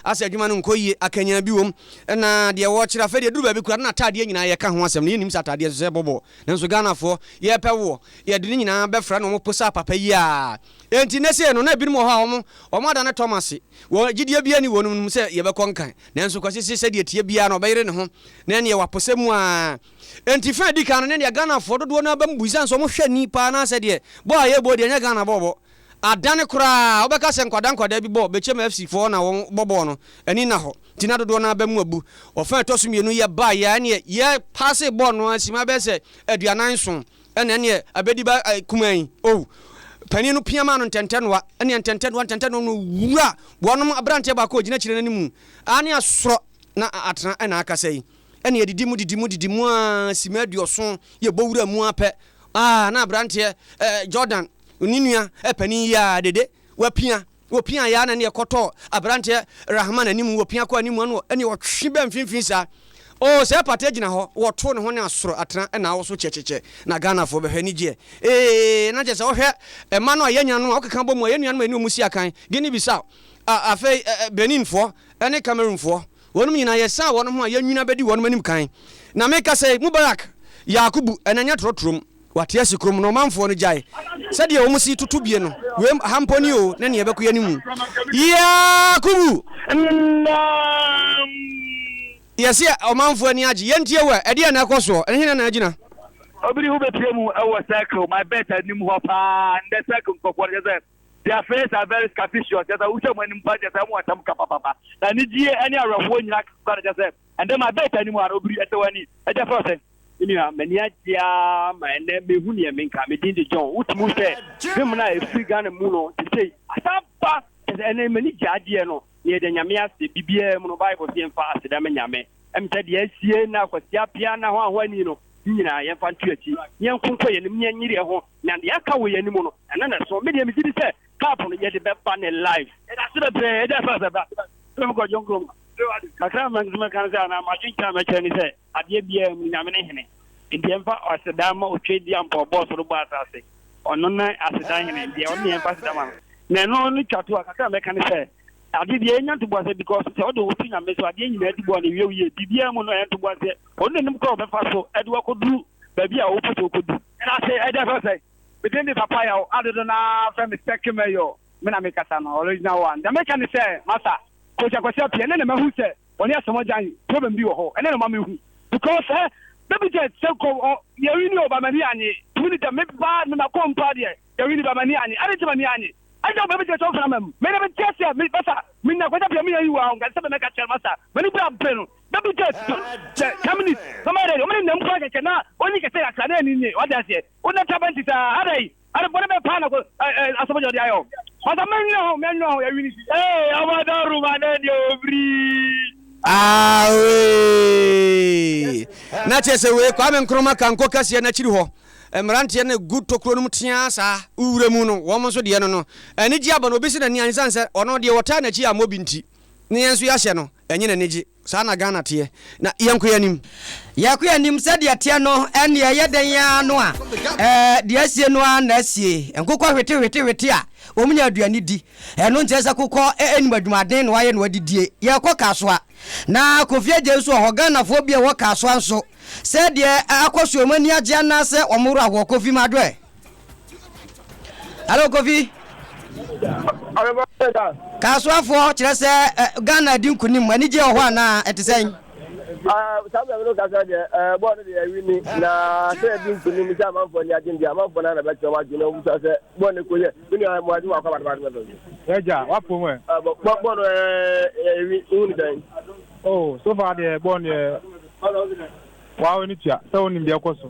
Asɛ adwuma no nkɔ yie, akanyan bi wom na deɛ wɔkyerɛ. Afei deɛ ɛduru baabi koraa na ataadeɛ nyinaa yɛka ho asɛm no, yɛnnim sɛ ataadeɛ nso sɛ ɛbɔ bɔɔl. Nanso Ghanafoɔ, yɛpɛ woɔ, yɛde ne nyinaa bɛfra na wɔposa papa yi ara. Enti nnɛ sei no, na ebinom wɔ hɔ a wɔn, wɔn adane Thomas. Wɔn, gyidie biara nni wɔn mu sɛ yɛbɛkɔ nkan. Nanso Kwasi se sɛdeɛ ɛteɛ biara no ɔbɛyere ne ho, na ɛnneɛ waposa mu ara. Enti fa a ɛdi kan no, ne deɛ Ghanafoɔ dodoɔ no ara bɛm bu, ɛsiane sɛ wɔhwɛ ani paa na sɛ deɛ bɔɔl a yɛrebɔ deɛ ɛnyɛ Ghana bɔɔlbɔ. Adane koraa, wobɛka sɛ nkwadaa nkwadaa bi bɔ Bechem FC foɔ na wɔn bɔ bɔɔl no, ani nna hɔ. Nti na dodoɔ no ara bɛ mu abu. Ɔfa a ɛtɔ so mmienu yɛbaeɛ a ɛneɛ yɛ paase bɔɔl no ara simma bɛyɛ sɛ 47 ɛna ɛneɛ abɛdi ba kumaa yi, oh, panin no pia maa no ntɛntɛnoa, ɛneɛ ntɛntɛnoa ntɛntɛnoa no wura wɔnom aberanteɛ baako a ɔgyina akyire no anim a ne asorɔ na atena ɛna akasa yi. Ɛna yɛdidi mu didi mu didi mu ara simma 70 yɛbɔ wura mu ara pɛ, ah, na aberanteɛ eh, Jordan ne nua eh, panin yi ara dede wapia, wɔpia yɛ ara na ɛne ɛkɔtɔɔ aberanteɛ Rahman anim, wɔpia kɔ anim ano ɛne ɔtwe bɛ mfimfini saa. Oh, sɛ pata gyina hɔ, wɔto ne ho ne asoro atena ɛna awoso kyɛkyɛkyɛ na Ghanafoɔ bɛhwɛ anigyeɛ. Ee, na kyerɛ sɛ wohwɛ mma no a yɛanya no a wokeka bɔ mu a, yɛn nuanom a yɛne wɔn si akan, Guinea Bissau, afei Beninfoɔ ne Cameroonfoɔ, Wɔnom nyinaa, yɛsan wɔnom ho a yɛnwini abɛdi wɔnom anim kan. Na meka sɛ, Mubarak Yakubu, ɛna nyɛ torɔtorom, wate asi kurom na ɔmanfoɔ no gyae sɛdeɛ wɔn si toto bie no, wei ha mpo ni o, ne nea ɛbɛkɔ yɛn anim. Yakubu! Naam! Yɛse ɔmanfoɔ ani agye, yɛntie wo ɛ, ɛdeɛn na ɛkɔ soɔ, ɛne hena na agyina? Obiri wo bɛpie mu wɔ circle my bet anim hɔ paa ndɛ circle nkurɔfoɔ no kyɛ sɛ Their face are very scaficious, kyerɛ sɛ wohwɛ wɔn anim paa kyerɛ sɛ wɔn atam ka papapa. Na anigyeɛ ne awerɛhoɔ nyinaa ka no kyerɛ sɛ ɛndɛ ma bɛɛta anim a na obiri ɛsɛ w'ani agya frɛ wo sɛn? Me nua, m'ani agye ara ma ɛnnɛ mehu neɛ menka. Me din de John. Wotumi hu sɛ vim no a ɛfiri Ghana mu no sesei asan aba. Kyerɛ sɛ ɛnnɛ m'ani gye adeɛ no na yɛda Nyame ase. Biribiara mu no Bible se yɛmfa aseda ma Nyame. Ɛm sɛ deɛ asie na Kwasi Appiah na hwan hwan ni no ne nyinaa yɛmfa nto akyi na yɛnko nkɔ yɛn anim na yɛnyere yɛn ho. Na deɛ aka wɔ yɛn anim no, ɛno na ɛso. Me deɛ megye di sɛ cup no yɛde bɛba ne live. Yɛda ase bebree agya fɛ sɛ bra sɛ mekɔ dwonkurom kakra a mɛnso mɛka ne sɛ anaa madwenkyerɛ a mɛkyerɛ ne sɛ adeɛ biara mu Nyame ne hene nti ɛmfa aseda ma otwa di ampɔ ɔbɔɔ soro bɔɔ asase ɔno ne aseda hene nti ɔno ne yɛmfa aseda ma no na ɛno no twa to a kakra a mɛka ne sɛ ade deɛ ɛnya ntoboaseɛ because sɛ wode wo to Nyame so adeɛ nyinaa di boa no wie wo yie biribiara mu no ɛyɛ ntoboaseɛ ɔno n'anim kora ɔbɛfa so ɛde wakɔduru baabi a wopɛ sɛ wokɔdu. Yɛda ase agya fɛ sɛ me din de Papa Yaw adodo na frɛ me Sɛke Mayor me na me kasa no original one deɛ meka ne sɛ masa Coach Akwasi Appiah ɛnɛ na mahu sɛ ɔne Asamoah Gyan problem bi wɔ hɔ ɛnɛ na ɔma mehu because eh baby jet sɛ kɔ ɔ yɛwini o ba m'ani anye tumi ne dɛm me ba me makɔ mpa deɛ yɛwini ba m'ani anye ade nti m'ani anye ɛnna baby jet ɔmfra mam me na me te aseɛ me basa me nya Akwasi Appiah me yɛ yi wa nka sɛ mɛka kyerɛ masa m'ani bra bere no baby jet sɛ 10 minutes na ɔma yɛ dɛ ɔma ne nam kura kɛkɛ na ɔnyi kɛsɛ kakra na ɛni nye wate aseɛ wona taba nti saa ada yi ade bɔne bɛ paa na ko asɔfo gya ɔde ayɛ o masa mɛnwene ho mɛnwene ho yɛwini. Ee, ɔbɛdɔ ruma ne deɛ obiri. Awee! Na kyerɛ sɛ wei Kwame Nkrumah kanko kɛseɛ no akyiri hɔ mmeranteɛ no gu tokuro no mu teaa saa wura mu no wɔn nso deɛ no no anigye aba no obi se n'ani anye sane sɛ ɔno deɛ wɔtaa n'akyi ammɔ bi nti ne yɛn nso yɛahyɛ no ɛnyɛ n'ani gye. Saa na Ghana teɛ. Na yɛnkɔ yɛn anim. Yɛkɔ yɛn anim sɛdeɛ ɛteɛ no, ɛnneɛ ɛyɛ dɛn ara no a, ɛɛ, deɛ asie no ara na asie. Nkokɔ hwete hwete hwete a, wɔnya aduane di. Ɛno nkyerɛ sɛ kokɔ nnim adwumaden na wɔayɛ no adidie. Yɛrekɔ Kasoa. Na Kofi Adjei nso wɔ hɔ. Ghanafoɔ bi a ɛwɔ Kasoa nso, sɛ deɛ akɔ so wɔn ani agye anaasɛ wɔn werɛ ahoɔ. Kofi Madwoɛ. Hello Kofi. Kasoafoɔ kyerɛ sɛ Ghana di nkunim, anigye wɔ hɔ anaa ɛte sɛn? Saa bɛn no kasa deɛ bɔɔl no deɛ ɛwi ni na sɛ ɛdi nkunim sɛ amanfoɔ ni agye deɛ amanfoɔ no na bɛkyerɛ wɔn adwene wɔn bisa sɛ bɔɔl no kɔ yɛ me nua mo adwuma akɔ abadaba adwuma bɛn. Ɛgya wapo mu ɛ. Bɔɔl no ɛwi ihu ni sɛn. Oh so far deɛ bɔɔl no deɛ wawo ne tua sɛ wonim deɛ ɛkɔ so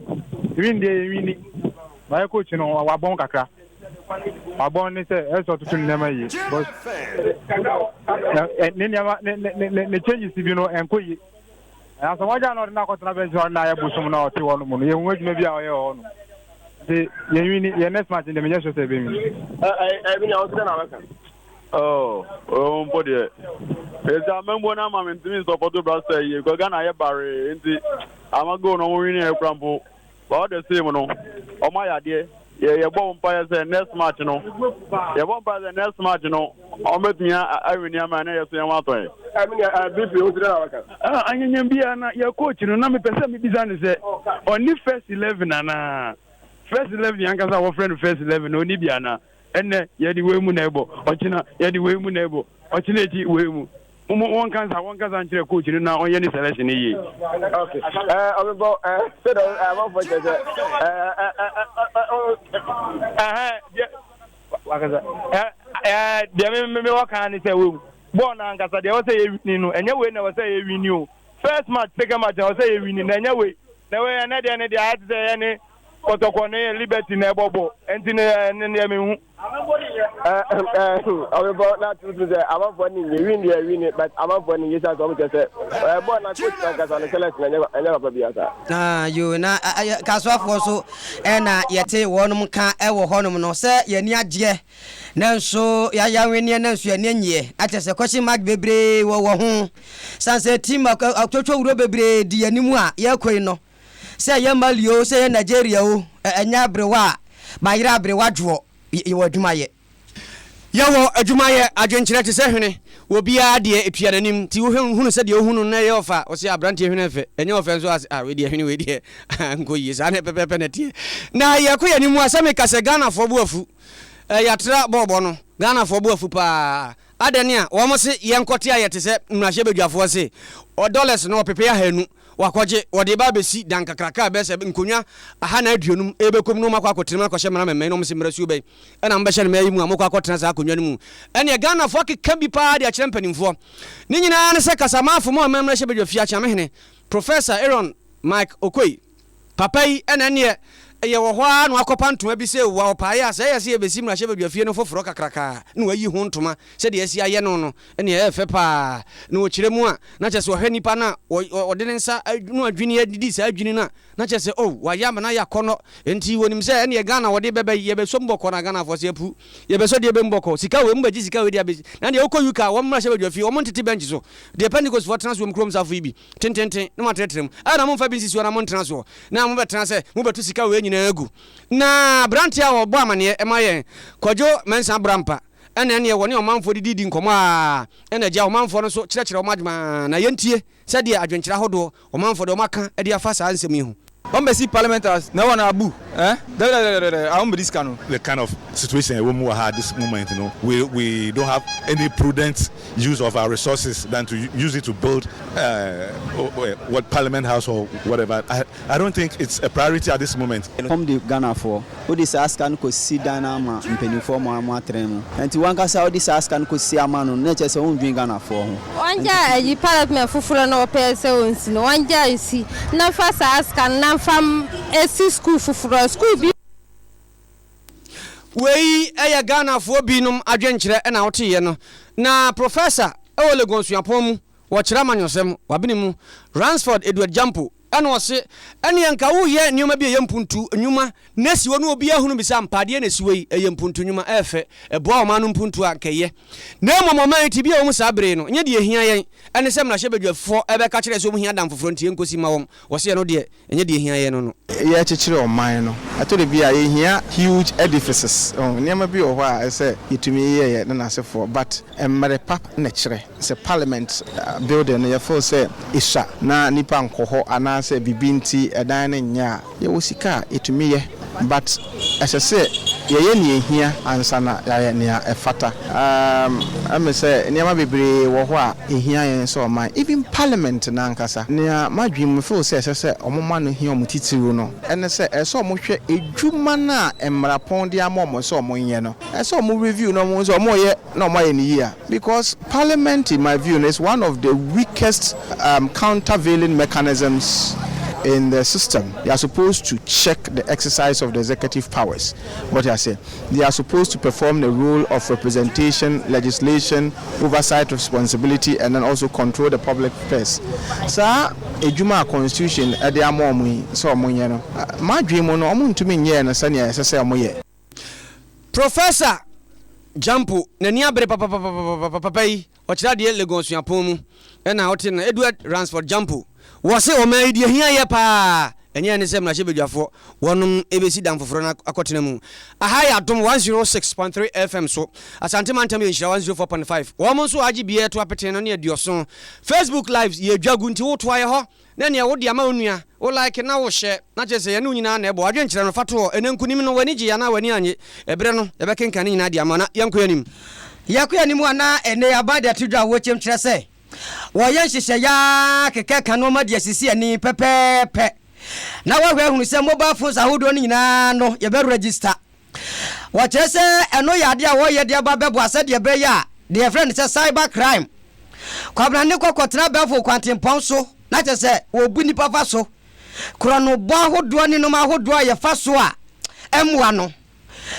win deɛ yɛnwini bayɛ coach no wabɔn kakra wabɔn ne sɛ ɛsɛ ɔtoto ne nneɛma yie because ne nneɛma ne ne ne ne changes bi no ɛnkɔ yie Asamoah Gyan na ɔde no akɔtena bench na ɔde no ayɛ bosom na ɔte hɔ no mu no yɛhu adwuma bi a ɔyɛ wɔ hɔ no nti yɛnwini yɛn next match deɛ menyɛ sure sɛ yɛbɛwini. Ɛbi nea ɔsɛ na wɛka. Oh, oh, mpo deɛ. Ɛsɛ amambuo no ama me ntumi nsɔpɔto Black yie because Ghana yɛ baree nti ama goal no ɔmo wini yɛ kora mpo. But all the same no, ɔmo ayɛ adeɛ. Yɛ yɛbɔ mpaeɛ sɛ next match no yɛbɔ mpaeɛ sɛ next match no wɔn bɛtumi awini ama yɛn na yɛ so yɛn ho atɔ yɛn. Ɛmi ni BP o ti dɛ na waka. Anyanyam biara na yɛ coach no na mepɛ sɛ mebisa no sɛ ɔne first 11 anaa? First 11 ankasa a wɔfrɛ no first 11 no ɔni bi anaa? Ɛnnɛ yɛde wei mu na ɛbɔ, ɔkyena yɛde wei mu na ɛbɔ, ɔkyena akyi wei mu. Mo wɔnkasa wɔnkasa nkyerɛ coach no na ɔnyɛ ne selection no yie. Okay. Eh, ɔbɛbɔ eh, sɛ dɛ amanfoɔ kyerɛ sɛ eh, eh, eh, eh, eh, wakasa eh, deɛ me me wɔ kan ne sɛ wei bɔɔl no ankasa deɛ ɛwɔ sɛ yɛ wini no ɛnyɛ wei na ɛwɔ sɛ yɛ wini o first match second match na ɛwɔ sɛ yɛ wini na ɛnyɛ wei na wei ɛnɛ deɛ ne deɛ ayɛ te sɛ yɛ ne Kɔtɔkɔ ne Liberty na ɛbɔ bɔ nti ne ne deɛ mehu. Ɔbɛbɔ na tuntun sɛ amanfoɔ ne nye win deɛ win but amanfoɔ ne nye san sɛ ɔmo kyɛ sɛ ɛbɔ na coach na nkasa no selection ɛnyɛ ɛnyɛ papa bi asa. Ah, yo na kasoafoɔ nso ɛna yɛte wɔnom ka ɛwɔ hɔnom no sɛ yɛni agyeɛ nanso yɛayɛ anwenneɛ nanso yɛni anyeɛ na kyerɛ sɛ question mark bebree wɔ wɔ ho san sɛ team atwotwo wuro bebree di yɛn anim a yɛrekɔ yi no Sɛ ɛyɛ Mali oo, sɛ ɛyɛ Nigeria oo, ɛnyɛ aberewa a bayerɛ aberewa dwoɔ, yɛwɔ adwuma yɛ. Yɛwɔ adwuma yɛ, adwenkyerɛ te sɛ hwene, obiara deɛ ɛtua n'anim, nti wo hunu sɛ deɛ wohu no no ɛyɛ ɔfɛ a, wo se abranteɛ hwene ɛfɛ, ɛnyɛ ɔfɛ nso a se ah wei deɛ hwene wei deɛ nkɔ yie, saa na pɛpɛɛpɛ na ɛteɛ. Na yɛkɔ yɛn anim a, sɛ meka sɛ Ghanafoɔ bo afu, yɛatra bɔɔlbɔ no, Ghanafoɔ bo afu paa, adɛn a wɔn se yɛnkɔte a yɛte sɛ mmarahyɛbadwafoɔ se dollars no ɔpepe ahanu, Wɔakɔgye, wɔde reba abɛsi dan kakraka a ɛbɛyɛ sɛ nkonnwa ahana aduonum rebɛkɔ mu na wɔakɔ akɔtena mu akɔhyɛ mmara mmɛmmɛn na wɔse mmarasuo bɛn na mobɛhyɛ no mmaa yi mu a mokɔ akɔtena saa akonnwa no mu? Ɛnneɛ Ghanafoɔ akeka bi paa de akyerɛ mpanimfoɔ. Ne nyinaa ne sɛ Kasamafo ma ɔman mmarahyɛbadwafie Akyeamehene, Professor Aaron Mike Oquaye, Papa yi na ɛneɛ yɛ wɔ hɔ ara na wakɔpa ntoma bi sɛ wa ɔpaeɛ a sɛ ɛyɛ sɛ yɛbɛsi mmarahyɛbadwafie no foforɔ kakraka na wayi ho ntoma sɛdeɛ asi ayɛ no no ɛneɛ ɛyɛ fɛ paa na ɔkyerɛ mu a na kyerɛ sɛ ɔhwɛ nipa no a ɔde ne nsa no adwini adidi saa adwini no a na kyerɛ sɛ oh wayɛ ama no ayɛ akɔnnɔ enti wɔnim sɛ ɛneɛ Ghana wɔde bɛba yi yɛbɛsɔ mu bɔkɔ na Ghanafoɔ sɛ apu yɛbɛsɔ deɛ bɛmu bɔkɔ sika wei mobɛgye sika wei de abɛsi na deɛ wokɔ UK a wɔn mmarahyɛbadwafie wɔn ntete bench so deɛ Pentecostfoɔ tena so wɔm kurom safo yi bi Tententen, na moatrɛtrɛ mu. Ɛna na momfa bi nsisi hɔ na montena soɔ, na mobɛtena sɛ mobɛto sika wei nyinaa agu. Na aberanteɛ a ɔbɔ amaneɛ ma yɛn, Kwadwo Mensah Brampa, ɛna ɛneɛ wɔne ɔmanfoɔ didi di nkɔmmɔ a, ɛna agya ɔmanfoɔ no nso kyerɛkyerɛ wɔn adwene a, na yɛntie sɛdeɛ adwenkyerɛ ahodoɔ ɔmanfoɔ deɛ wɔaka de afa saa nsɛm yi ho. Wɔn bɛ si parliament house na ɛwɔ no abu eh dɛdɛdɛdɛdɛ a wɔn bɛ di sika no. The kind of situation ɛwɔ mu wɔ ha at this moment no, we we don't have any prudent use of our resources than to use it to build uh, what parliament house or whatever. I, I don't think it's a priority at this moment. Kɔm de Ghanafoɔ. Wode saa sika no kɔsi dan no ama mpanimfoɔ ma wɔatena mu. Nti w'ankasa wode saa sika no kɔsi ama no no na ɛkyerɛ sɛ wondwen Ghanafoɔ ho. Ɔngyaa ayi parliament foforɔ no ɔpɛɛ sɛ ɔnsi no ɔngyaa si na fa saa sika no na fa si school foforɔ school bi. Wei yɛ Ghanafoɔ binom adwenkyerɛ na woteeɛ no. Na Professor wɔ Legon Suapɔn mu, wɔkyerɛ amanyɔsɛm, wabene mu, Ransford Edward Gyampo, ɛna ɔse, ɛneɛ nka woyɛ nneɛma bi a ɛyɛ mpuntu nnwuma na esi hɔ na obiara hunu bi sɛ ampa adeɛ na esi hɔ yi ɛyɛ mpuntu nnwuma, ɛyɛ fɛ, ɛboa ɔman no mpuntu a nka ɛyɛ. Na mmom ɔman yi tebea a ɛwɔ mu saa bere yi no, nyɛ deɛ ɛhia yɛn ɛne sɛ mmarahyɛbadwafoɔ ɛbɛka kyerɛ sɛ wɔn hia dan foforɔ nti yɛnkɔsi mma wɔn. Wɔse ɛno deɛ ɛnyɛ deɛ ɛhia yɛn no no. Yɛrekyekyere ɔman no, ɛtɔ da bi a yɛhia huge edifices, nneɛma bi wɔ hɔ a ɛsɛ sɛ yɛtumi yɛ yɛ ne n'asefoɔ but mmere pa na ɛkyerɛ. Sɛ parliament building no yɛ feel sɛ esua na nnipa nkɔ hɔ anaasɛ biribi nti ɛdan no nyɛ a, yɛwɔ sika a yɛtumi yɛ but ɛsɛ sɛ yɛyɛ nea ehia ansa na yɛayɛ nea ɛfata. Ɛme sɛ nneɛma bebree wɔ hɔ a ehia yɛn sɛ ɔman, even parliament no ankasa. Nea m'adwene mu me feel sɛ ɛsɛ sɛ wɔma no hia wɔn titiriw no ne sɛ ɛsɛ sɛ wɔhwɛ adwuma no a mmarapɔn de ama wɔn sɛ wɔnyɛ no. Ɛsɛ sɛ wɔn review na wɔhu sɛ wɔreyɛ na wɔayɛ no yie a. Because parliament in my view no is one of the weakest um, countervailing mechanisms in the system. They are supposed to check the exercise of the executive powers. What I say, they are supposed to perform the role of representation, legislation, oversight responsibility, and then also control the public purse. Saa edwuma a constitution ɛde ama wɔn yi sɛ wɔn nyɛ no, m'adwene mu no wɔn ntumi nyɛɛ no sɛnea ɛsɛ sɛ wɔn yɛ. Professor Gyampo n'ani abere papapapapapa papa yi ɔkyerɛ adeɛ Legon Suapɔn mu ɛna ɔte no Edward Ransford Gyampo wɔ se ɔman yi deɛ ɛhia yɛ paa. Ɛnyɛ ɛne sɛ mmarahyɛbadwafoɔ wɔnom bɛsi dan foforɔ no akɔtena mu. Aha yɛ Adom 106.3 FM so. Asante mantam yɛ Nhyira 104.5. Wɔn nso a agye biara to apete no ne aduɔson. Facebook lives yɛ dwa gu nti wotoa yɛ hɔ na neɛ wode ama wo nua, wo like na wo share na kyerɛ sɛ yɛne wo nyinaa na ɛbɔ. Adwenkyerɛ no fa to hɔ. Ɛnɛ nkunim no w'ani gyee anaa w'ani annye? Ɛberɛ no yɛbɛkenkan ne nyinaa de ama na yɛnkɔ yɛn anim. Yɛkɔ yɛn anim a na ɛnɛ yi aban de ato dwa a wɔkyɛm kyerɛ sɛ Wɔyɛ nhyehyɛe ara keka ka nneɛma de asisi ani pɛpɛɛpɛ na wɔahwɛ ahunu sɛ mobile phones ahodoɔ no nyinaa no yɛbɛ register. Wɔkyerɛ sɛ ɛno yɛ adeɛ a wɔyɛ de aba bɛboa sɛdeɛ ɛbɛyɛ a deɛ yɛfrɛ no sɛ cyber crime, Kwabena ne kɔ kɔtena abɛɛfo kwantempɔn so na kyerɛ sɛ wɔbu nnipa fa so, korɔnobɔ ahodoɔ ne nneɛma ahodoɔ a yɛfa so a ɛmmoa no.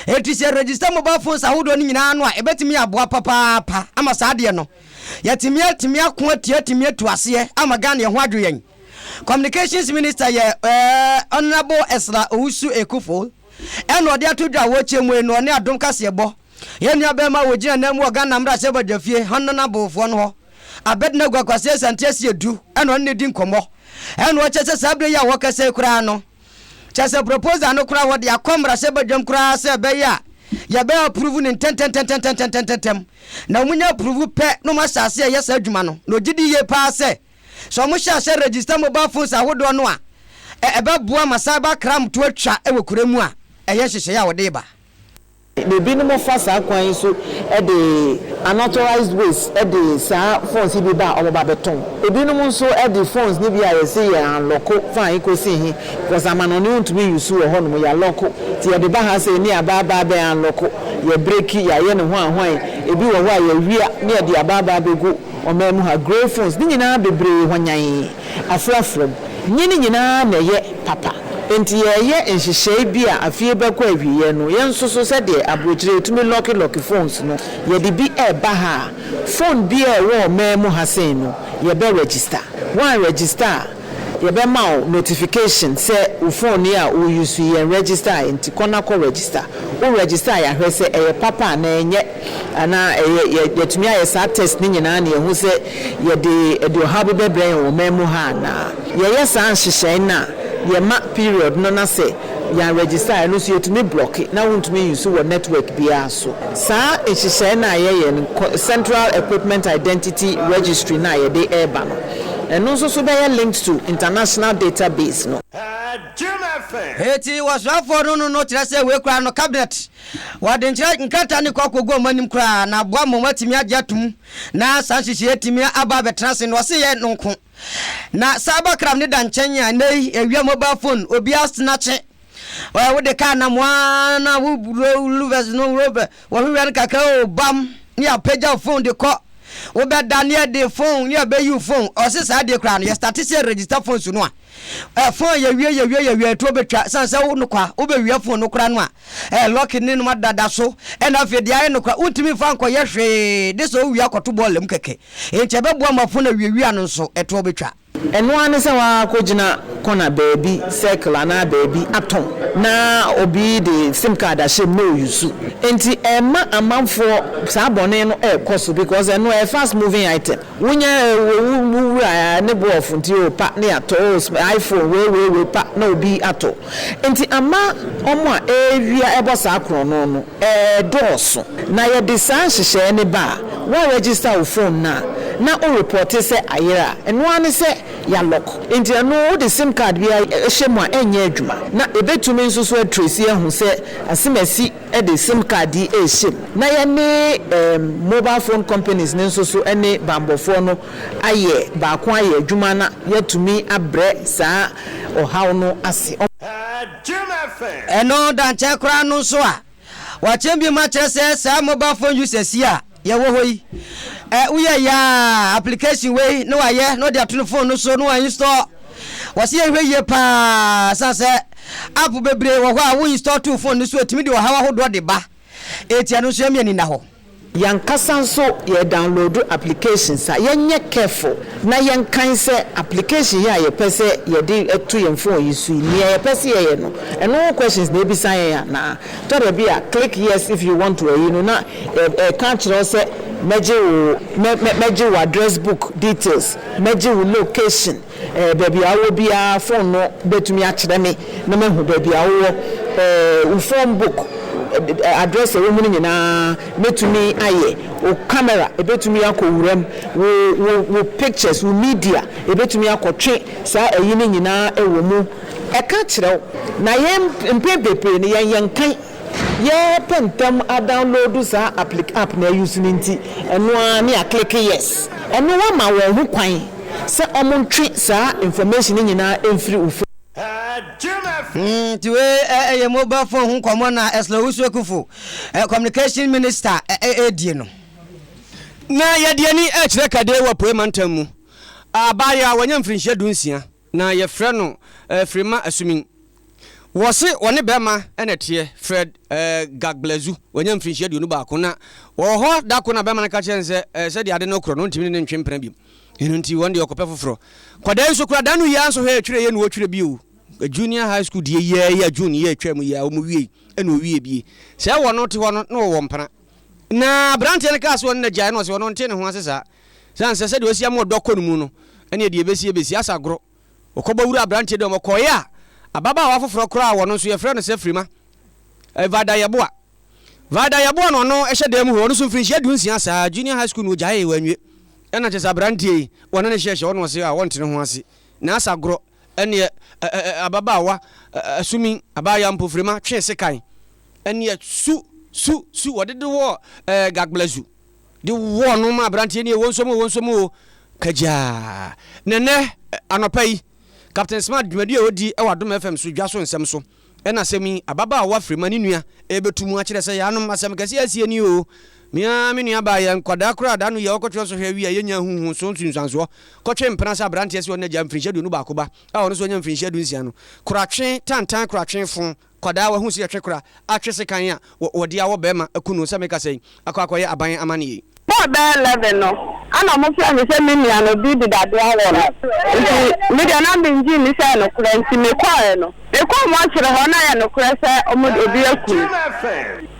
Enti sɛ register mobile phones ahodoɔ no nyinaa no a, ɛbɛtumi aboa papaapa ama saa adeɛ no yɛatumi atumi ako atia atumi atu aseɛ ama Ghana yɛn ho adwo yɛn. Communications Minister yɛ eh, Honourable Esra Owusu Ekuful ɛna ɔde ato dwa a wɔkyɛ mu yi no ɔne Adom Kaseɛbɔ yɛn nua bɛrima a wɔgyina nan mu wɔ Ghana mmarahyɛbadwafie Honourable foɔ no hɔ Abednego Akwasi Asante Asiedu ɛna ɔne no di nkɔmmɔ ɛna ɔkyɛ sɛ saa berɛ yi a wɔkasa yi koraa no Kyerɛ sɛ proposal no koraa wɔde akɔ mmarahyɛbadwam koraa sɛ ɛbɛyɛ a yɛbɛ approve no ntɛntɛntɛntɛntɛntɛntɛm. Na wɔn nya approve pɛ na wɔn ahyɛ aseɛ ɛyɛ saa adwuma no. Na ɔgye di yie paa sɛ, sɛ wɔn hyɛ aseɛ register mobile phones ahodoɔ no a, ɛ ɛbɛboa ma cyber crime to atwa wɔ kuro mu a ɛyɛ nhyehyɛeɛ a wɔde reba. Na ebinom fa saa kwan yi so de unauthorized ways de saa phones yi bi ba a wɔba bɛtɔn. Ebinom nso de phones no bi a yɛse yɛ unlocko fa he kosi he because amanɔne wontumi use wɔ hɔnom, yɛalocko nti yɛde ba ha sei ne yɛaba aba abɛ unlocko, yɛ breki, yɛayɛ no hwan hwan, ebi wɔ hɔ a yɛawia ne yɛde aba aba abɛgu ɔman mu ha, grey phones ne nyinaa bebree hwanyann. Afrafra mu. Nye ne nyinaa na ɛyɛ papa. Enti yɛreyɛ nhyehyɛe bi a afei bɛkɔ awieɛ no, yɛn nso so sɛdeɛ aburokyire yɛtumi lɔke lɔke phones no, yɛde bi reba ha a, phone biara a ɛwɔ ɔman mu ha sei no, yɛbɛ register. Woan register a, yɛbɛma wo notification sɛ wo phone yi a wo use yi yɛn register nti kɔ na kɔ register. Wo register a yɛahwɛ sɛ ɛyɛ papa anaa ɛnyɛ anaa ɛyɛ yɛ yɛatumi ayɛ saa test no nyinaa na yɛahu sɛ yɛde ɛde ɔhaw bi bɛbrɛ yɛn wɔ ɔman mu ha anaa. Yɛyɛ saa nhyehyɛe no a yɛma period no na sɛ yɛn register a ɛno nso yɛtumi blocke na wontumi use wɔ network biara so. Saa nhyehyɛe no a yɛyɛ no Central Equipment Identity Registry no a yɛde reba no ɛno nso so bɛyɛ linked to international database no. Enti wɔsoafoɔ no no no kyerɛ sɛ wei koraa no cabinet wɔde nkyerɛ nkrataa no kɔ akɔgu wɔn anim koraa na aboa ma wɔatumi agye atom na saa nhyehyɛeɛ atumi aba abɛtena ase na ɔse yɛ no nko na cyber crime ne da nkyɛn a nnɛ yi awia mobile phone obiara snatche ɔyɛ wode kaa nam waa na wo luvers no wɔhwehwɛ no kakra o bam ne apagya phone de kɔ wobɛda ne yɛde phone ne yɛbɛyi phone ɔse saa deɛ koraa no yɛstate sɛ register phone so no a Ɛ phone yɛwie yɛwie yɛwie ɛtoɔ bɛtwa sane sɛ wo nokwa wobɛwia phone no koraa no a ɛ lock ne nom adada so ɛna afei deɛ ayɛ nokora wontumi mfa nkɔyɛ hwee de sɛ wowia kɔto bɔɔla mu kɛkɛ enti ɛbɛboa ma phone awiawia no nso ɛtoɔ bɛtwa. Ɛno ara ne sɛ woakɔgyina kɔna baabi, circle anaa baabi atɔn na obi de sim card ahyɛ mu na ɔyusu. Enti ɛmma amanfoɔ saa bɔne no ɛrekɔ so because ɛno ɛyɛ fast moving item. Wonya wo wo wura ne bo ɔfo nti oh pa ne atɔ oh iPhone wei wei wei pa na obi atɔ nti ama ɔmo a ɛrewia ɛbɔ saa korɔno no ɛɛdɔɔso na yɛde saa nhyehyɛɛ no ba a wo register wo phone no a na wo reporte sɛ ayera a ɛno ara ne sɛ ya lock nti ɛno wode sim card biara hyɛ mu a ɛnyɛ adwuma na ɛbɛtumi nso so atrace ahu sɛ asemasi de sim card yi rehyɛ mu na yɛne mobile phone companies no nso so ne banbɔfoɔ no ayɛ baako ayɛ adwuma na yɛatumi abrɛ saa ɔhaw no ase. Ɛno da nkyɛn koraa no nso a, wɔakyɛn biom akyerɛ sɛ saa mobile phone users yi a yɛwɔ hɔ yi, ɛ woyɛ yɛ a application wei na wayɛ na ɔde ato ne phone no so na wa install. Wɔsi yɛnhwɛ yie paa san sɛ app bebree wɔ hɔ a wo install to phone no so etumi de ɔhaw ahodoɔ de ba. Eti ɛno nso yɛn ani nna hɔ. Yankasa nso yɛ download applications a yɛnyɛ careful na yɛnkan sɛ application yi a yɛpɛ sɛ yɛde to yɛn phone yi so yi nea yɛpɛ sɛ yɛyɛ no ɛno ho questions na ebisa yɛn anaa. Tɔ da bi a click yes if you want to ayi no na ɛka akyerɛ wo sɛ. Mɛgye wo mɛ mɛ mɛgye wo address book details, mɛgye wo location, eh, baabi a wowɔ biara phone no bɛtumi akyerɛ me na mahu baabi a wowɔ, eh, wo phone book address a ɛwɔ mu no nyinaa mɛtumi ayɛ, wo camera ɛbɛtumi akɔ wura mu, wo wo wo pictures, wo media ɛbɛtumi akɔtwe saa ayi no nyinaa wɔ mu. Ɛka kyerɛ wo. Na yɛn mpɛn bebree no yɛn yɛnkan. Yɛpɛ ntɛm adownload saa applic app na use no nti ɛno ara ne yɛaclicke yes. Ɛno woama wɔn ho kwan sɛ wɔntwe saa information no nyinaa mfiri wo phone. Nti wei yɛ mobile phone ho nkɔmmɔ na Ursula Owusu Ekuful, Communication Minister redie no. Na yɛde ani rekyerɛ Kade wɔ Apuei Mantam mu. Abaayewa a wanya mfirinhyia dunsia na yɛfrɛ no Frema Asumin. Wɔse wɔne bɛrima na ɛteɛ, Fred Gagblezu, wanya mfirinhyia 21, na wɔwɔ hɔ da ko na bɛrima no ka kyerɛɛ no sɛ sɛdeɛ ade no rekorɔ no ɔntumi ne no ntwe mpena bio, ɛno nti wɔn deɛ ɔkɔpɛ foforɔ. Nkwadaa yi nso koraa da no yi ara nso hwɛ twerɛ yɛ na wɔtwerɛ bio, Junior High School deɛ yi ara yi a June yi a ɛtwaa mu yi ara wɔn wiei na wɔwie bie. Sɛ wɔno te hɔ no na wɔwɔ mpena. Na aberanteɛ no kaa sɛ ɔne no agyae na ɔse ɔno ɔnte ne ho ase saa, sane sɛ sɛdeɛ wasi ama ɔdɔ kɔ ne mu no ɛneɛ deɛ ɛbɛsi ɛbɛsi, asa agorɔ. Wɔkɔbɔ wuraa aberanteɛ dan mu. Ɔkɔeɛ a, ababaawa foforɔ koraa a ɔno nso yɛfrɛ no sɛ Frima, Vida Yeboah. Vida Yeboah na ɔno hyɛ dan mu hɔ. Ɔno nso mfirinhyia dunsia saa, junior high school na ɔgyaee, wanwie. Ɛna kyerɛ sɛ aberanteɛ yi, wɔne no hyɛhyɛ hɔ na ɔse a ɔnte ne ho ase. Na asa agorɔ ɛneɛ ababaawa Asumi, abaayewa mpo Frima twee sekan ɛneɛ su su su wɔde de wɔ Gagblazu. De wɔɔ no ma aberanteɛ nie, wɔnsɔ mu o, wɔnsɔ mu o, kagyaa. Na ɛnnɛ anɔpa yi, Captain Smart dwumadie a ɔdi wɔ Adom FM so dwa so nsɛm so ɛna asɛm yi ababaawa Frema ne nua ɛrebɛtu mu akyerɛ sɛ yaanom asɛm kɛseɛ asie nie o. Me ara me nua baa yɛ nkwadaa koraa da no yɛ ɔkɔtwerɛ nsɔhwɛ awie a yɛnya huhu so nsunsuansoɔ kɔtwe mpena sɛ aberanteɛ sɛ ɔno agya mfirinhyia 21 ba a ɔno nso anya mfirinhyia 16 no koratwe tantan koratwe fo Kwadaa wahu sɛ yɛtwe kora atwe sekan a wɔde awɔ bɛɛma aku no sɛ meka sɛn akɔ akɔyɛ aban amaneɛ yi. Bɔɔ bɛyɛ 11 no ana ɔmo frɛ me sɛ me nua no obi de dadeɛ awɔ no nti me deɛ na mengye nni sɛ ɛyɛ nokorɛ nti me kɔɔɛ no me kɔɔ mɔkyere hɔ na ɛyɛ nokorɛ sɛ ɔmo de obi aku no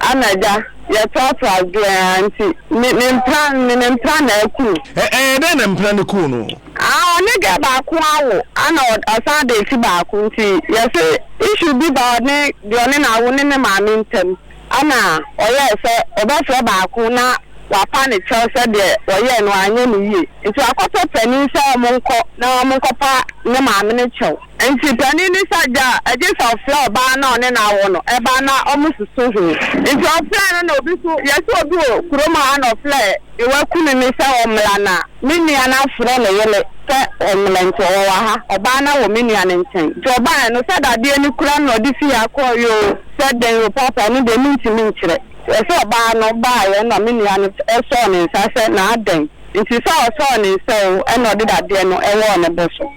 ana agya yɛ toatoa dweaa nti me me mpena me me mpena na aku no. Ɛyɛ dɛn na mpena no kuu no? Ah ɔne girl baako awo ana ɔsan date baako nti yɛse issue bi ba ɔne deɛ ɔne no awo ne ne maame ntɛm ana ɔyɛɛ sɛ ɔbɛfrɛ baako na wapa ne kyɛw sɛ deɛ ɔyɛɛ no anyɛ no yie nti wakɔpɛ panin sɛ ɔmo nkɔ na ɔmo nkɔpa ne maame no kyɛw nti panin no sɛ gya ɛgye sɛ ɔfrɛ ɔbaa no a ɔne no awo no ɛba na ɔmo susu ho nti ɔfrɛɛ no na obi so yɛse obi wɔ kurom ha na ɔfrɛɛ Deɛ waku no ne sɛ ɔmmra na me nua no afrɛ ne yere sɛ ɔmmra nti ɔwɔ ha. Ɔbaa no wɔ me nua no nkyɛn. Nti ɔbaeɛ no sɛ dadeɛ no kura no na ɔde fii ha kɔeɛ oo, sɛ dɛn oo paapa ɛno deɛ mentumi nkyerɛ. Ɛsɛ ɔbaa no baeɛ na me nua no sɔɔ ne nsa sɛ na adɛn nti sɛ ɔsɔɔ ne nsa oo ɛna ɔde dadeɛ no wɔɔ ne bo so.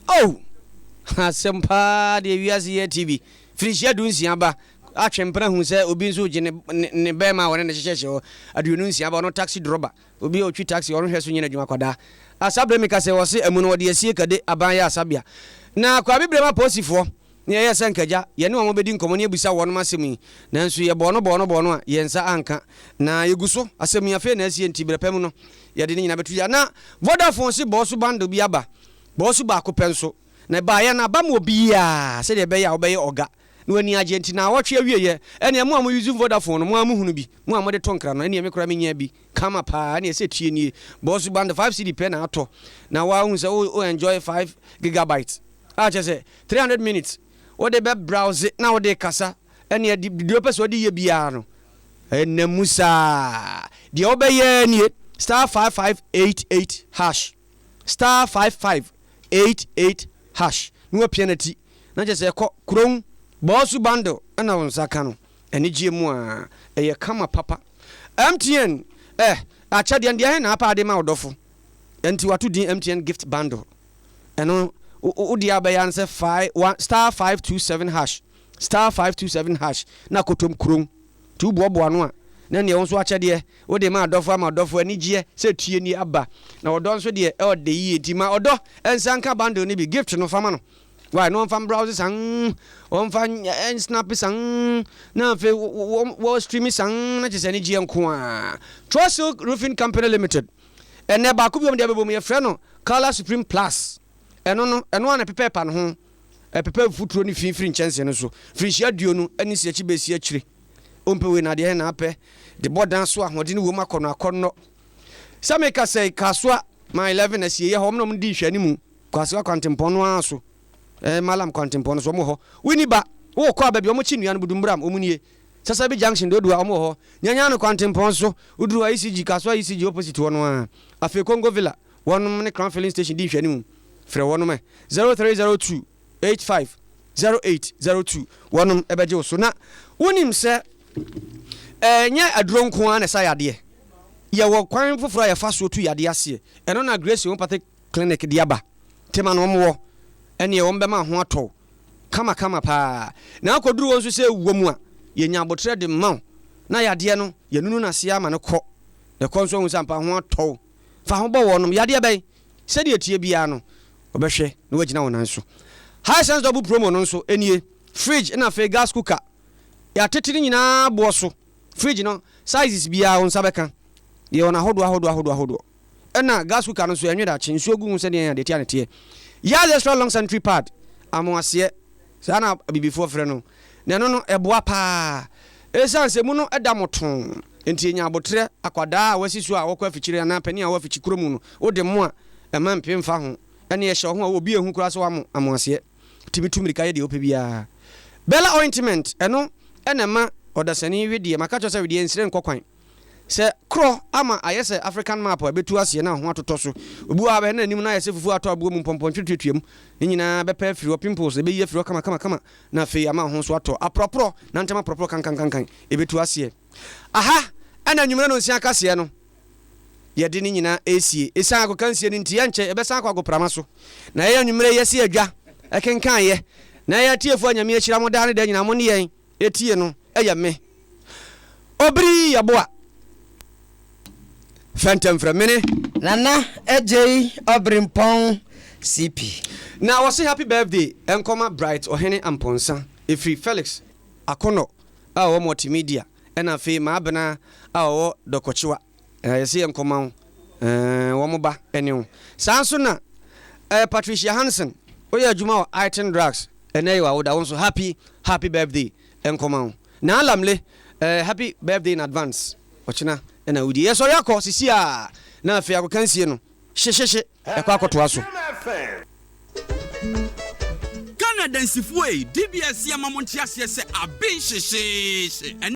Oh! Asɛm paa deɛ wiase yi ati bi. Firinhyia dunsia ba atwe mpena hu sɛ obi nso regye ne ne ne bɛrima a ɔne no hyehyɛhyɛ hɔ 26 ba ɔno taxi drɔba obi a ɔtwi taxi ɔno hwɛ so nyɛ n'adwuma kwadaa asaberɛ meka sɛ wɔse amu no wɔde asie kade aban yɛ asabea na Kwabi Brem apolisifoɔ ne yɛyɛɛ sɛ nkagya yɛne wɔn bɛdi nkɔmmɔ ne abisa wɔnom asɛm yi nanso yɛbɔɔ no bɔɔ no bɔɔ no a yɛn nsa anka na yɛgu so asɛm yi afei na asie nti berɛ pa mu no yɛde ne nyinaa bɛto dwa na Vodafone se bɔɔso bundle bi aba bɔɔso baako pɛ nso na ɛbaeɛ no aba ma obiara sɛdeɛ ɛbɛyɛ a wobɛyɛ ɔga na w'ani agye nti naawɔtwe awieɛ ɛneɛ mo a mo use Vodafone no mo ara mo hunu bi mo a mode to nkra no ɛneɛ me koraa menyaa bi kama paa ɛneɛ sɛ tie nie bɔɔso bundle 5 cedi pɛ na atɔ na woahu sɛ wo enjoy 5 gigabyte a kyerɛ sɛ 300 minutes wode bɛ browse na wode kasa ɛneɛ deɛ wopɛ sɛ wode yɛ biara no ɛnam mu saa deɛ wobɛyɛ ara nie star 5588 hash star 5588 hash na wapia n'ati na kyerɛ sɛ ɛkɔ kurom bɔɔso bundle ɛna wo nsa ka no anigyeɛ mu a ɛyɛ kama papa MTN eh akyɛdeɛ no deɛ ɛhe na apa ade ma wo dɔfo ɛnti wato din MTN gift bundle ɛno wo deɛ a wobɛyɛ ara ne sɛ fi one star 527 hash star 527 hash na akɔtɔm kurom nti woboaboa ano a na neɛ wo nso akyɛdeɛ wode ma adɔfo ama adɔfo anigyeɛ sɛ tue nie aba na ɔdɔ nso deɛ ɛɔdɛ yie nti ma ɔdɔ nsa nka bundle no bi gift no fa ma no. Wai na wɔmfa mbrowse saa wɔmfa nsnape saa na afei wɔ stream saa na kyerɛ sɛ anigyeɛ nko ara. Trust Silk Roofing Company Limited ɛnɛ baako bi wɔn de abɛbɔ mu yɛfrɛ no Color Supreme Plus ɛno no ɛno ara na ɛpepa ne ho ɛpepa mfuturo ne fi firi nkyɛnse no so mfirinhyia aduonu ne si akyi bɛsi akyire wompɛ wei na adeɛ na apɛ de bɔ dan so ahoɔden wom akɔnɔ akɔnnɔ sɛ meka sɛ Kasoa my 11 asieeɛ hɔ wɔn na wɔn di nhwɛanimu Kwasewa kwantempɔn no ara so, eh, Mallam kwantempɔn no so, wɔn wɔ hɔ. Wonni ba, wokɔ a baabi a wɔkye nnua no, Budumbram, wɔn nie. Sasabi junction, Dodowa, wɔn wɔ hɔ. Nyanyano kwantempɔn so, woduru hɔ a, ECG, Kasoa ECG opposite hɔ no ara. Afei Congo Villa, wɔnom ne Crown Filling Station di nhwɛanimu. Frɛ wɔnom ɛ, 0302 85 0802, wɔnom bɛgye wo so. Na wonim sɛ ɛnyɛ aduro nko ara na ɛsa yadeɛ. Yɛwɔ kwan foforɔ a yɛfa soɔ tu yadeɛ aseɛ. Ɛno na Grace Homeopathic Clinic de aba. Tema na wɔn wɔ. Ɛneɛ wɔn bɛma ho atɔ wo kama kama paa. Na akɔduru hɔ nso sɛ ɛwɔ mu a, yɛnya aboterɛ de ma wo na yadeɛ no yɛnunu no aseɛ ama no kɔ. Na ɛkɔ nso ahu sɛ ampa ho atɔ wo. Fa ho bɔ wɔnom. Yadeɛ bɛn? Sɛdeɛ ɛteɛ biara no, wɔbɛhwɛ na woagyina wo nan so. Hisense double promo no nso nie. Fridge na afei gas cooker. Yɛatete ne nyinaa boɔ so. Fridge no, sizes biara wo nsa bɛka. Yɛwɔ no ahodoɔ ahodoɔ ahodoɔ ahodoɔ. Ɛna gas cooker no nso ɛnwe dakye, nsuo gu ho sɛdeɛ adeɛ tia ne teɛ. Yaz extra long sanitary pad, amoaseɛ, saa na abibifoɔ frɛ no, na ɛno no ɛboa paa. Ɛsiane sɛ mu no da motoo nti ɛnya aboterɛ, akwadaa a wasi so a ɔkɔ afikyire anaa panin a ɔwɔ afikyikuro mu no, wode mo a, ɛmma mpee mfa ho. Ɛne ɛhyɛ wo ho a obi anhu koraa sɛ woamo amoaseɛ. Wotumi tu mmirika yɛ deɛ wopɛ biara. Bella ointment, ɛno na ɛma ɔdasani wedeɛ, maka kyerɛ wo sɛ wedeɛ nsire nkɔ kwan. Sɛ korɔ ama ayɛ sɛ African map a ɛbɛtu aseɛ na ho atotɔ so. Obi wɔ ha bɛhwɛ na n'anim no ayɛ sɛ fufuo a atɔ aboɔ mu mpɔmpɔntwe tuatua mu. Ne nyinaa bɛpɛ afiri hɔ, pimples ɛbɛyi afiri hɔ kamakamakama na afei ama ho nso atɔ. Aporɔporɔ, nantam aporɔporɔ kankankankan ɛbɛtu aseɛ. Aha na anwummerɛ nonsia kaseɛ no yɛde ne nyinaa ɛresie. Ɛsiane agokansie no nti ɛnkyɛ yɛbɛsan akɔ agoprama so. Na yɛn anwummerɛ yi yɛasi adwa ɛkenkan yɛ. Na yɛn atiefoɔ a Nyame ahyira mo daa ne daa nyinaa mo ne yɛn Etie no yɛ me. Obiri yɛboa. Fɛntɛmfrɛ mene. Nana Adjei Ɔbrempɔn CP. Na wɔse happy birthday nkɔma Bright Ɔhene Amponsah ɛfiri Felix Akonor a ɔwɔ Multimedia ɛna afei Maabena a ɔwɔ Dɔkɔkyewa. Eh, yɛse yɛ nkɔma wo eh, wɔn ba ne wo. Saa nso na eh, Patricia Hansen, woyɛ adwuma wɔ Iton Drugs, ɛnɛ yɛ w'awoda, wo nso happy, happy birthday nkɔma wo. Naa Lamle, eh, happy birthday in advance, ɔkyena na wodie. Yɛsɔre akɔ sisi a, na afei agokansie no, hyehyehye, ɛkɔ akɔtoa so. Ghana adansifoɔ ei, DBS yɛma mo nte aseɛ sɛ aben hyehyeehye.